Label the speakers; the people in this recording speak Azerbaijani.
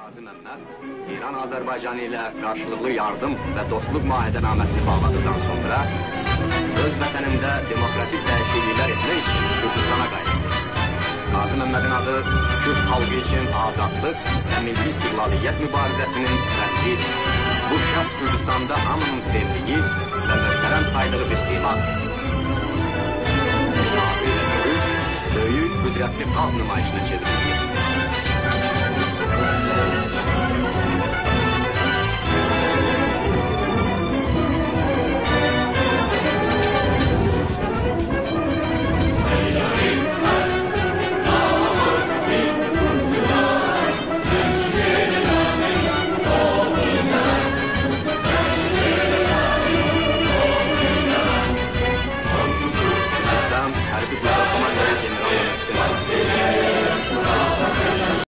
Speaker 1: Qazi Məmməd İran Azərbaycanı ilə qarşılıqlı yardım və dostluq müahidənaməsini bağladıqdan sonra öz vətənində demokratik dəyişikliklər etmək üçün Gürcüstana qayıtdı. Qazi Məmmədin adı Kürd xalqı üçün azadlıq və milli istiqlaliyyət mübarizəsinin rəmzidir. Bu şəxs Gürcüstanda hamının sevdiyi və möhtərəm saydığı bir simadır. Böyük, qüdrətli xalq nümayişinə çevrildi.